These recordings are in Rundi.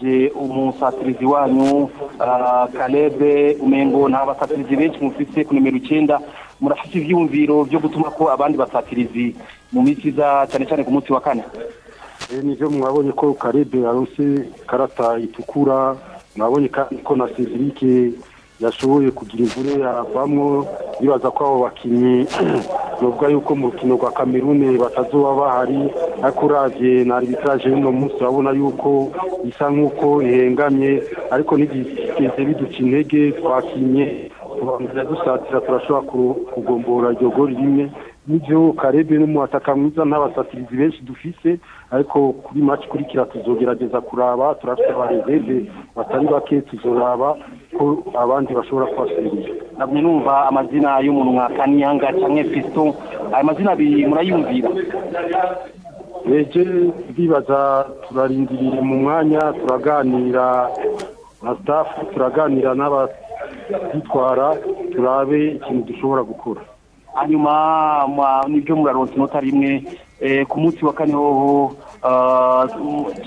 Uravye umusatirizi wanyu Kalebe, umengo nta basatirizi benshi mufise ku nimero 9. Murafise ivyumviro vyo gutuma ko abandi basatirizi mu minsi iza, cyane cyane ku munsi wa kane? Nivyo, mwabonye ko Kalebe aronse karata itukura, mwabonye kandi ko na Cedric yashoboye kugira imvune aravamwo. Bibaza ko abo bakinyi novuga yuko mu rukino rwa Cameroon batazoba bahari, ariko uravye na arbitrage y'uno munsi urabona yuko isa nk'uko ihengamye, ariko ntigeze biduca intege. Twakinye tubandanya dusatira, turashobora kugombora iryo gori rimwe. Nivyo, Karebe n'umuataka mwiza, n'abasatirizi benshi dufise, ariko kuri match kurikira tuzogerageza kuraba. Turafite aba réserves batari bake, tuzoraba ko abandi bashobora kubasubirira. Nagumye numva amazina y'umuntu nka Kaniyanga canke Fiston. Ayo mazina abiri murayumvira? Eje ndibaza turarindiriye mu mwanya, turaganira na staff, turaganira n'abadutwara, turabe ikintu dushobora gukora. Hanyuma nibyo, muraronse inota rimwe ku munsi wa kane hoho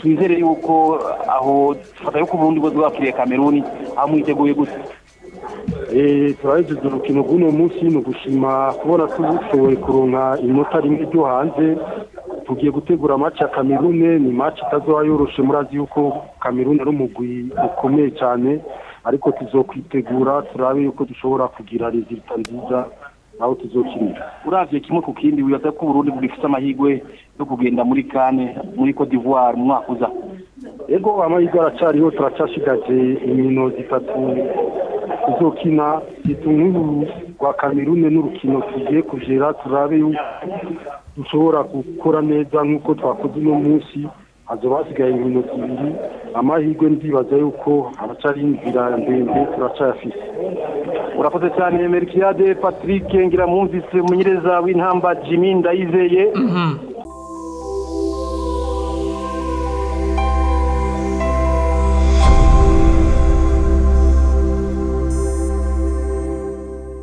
twizere yuko aho tufata yuko Uburundi bwo bwakiriye Kameruni, aho mwiteguye gute? Turahejeje urukino rw'uno munsi, ni ugushima kubona dushoboye kuronka inota rimwe ryo hanze. Tugiye gutegura match ya Cameroon, ni match itazoba yoroshe. Murazi yuko Cameroon ari umugwi ukomeye cyane, ariko tuzokwitegura turabe yuko dushobora kugira résultat nziza aho tuzokinira. Uravye kimwe ku kindi, wibaza ko Uburundi bugifise amahirwe yo kugenda muri CAN muri Cote d'Ivoire mu mwaka uza? Ego, amahirwe aracariho, turacyashigaje inkino zitatu tuzokina. Nk'uru rwa Cameroon n'urukino tugiye kujera, turabe yuko dushobora gukora neza nk'uko twakoze uno munsi. Hazoba hasigaye inkino zibiri. Amahirwe ndibaza yuko haracari inzira ndende, turacayafise. Urakoze cyane, Melchiade Patrick. Ngira mwumvise umumenyereza w'Intamba Jimmy Ndayizeye.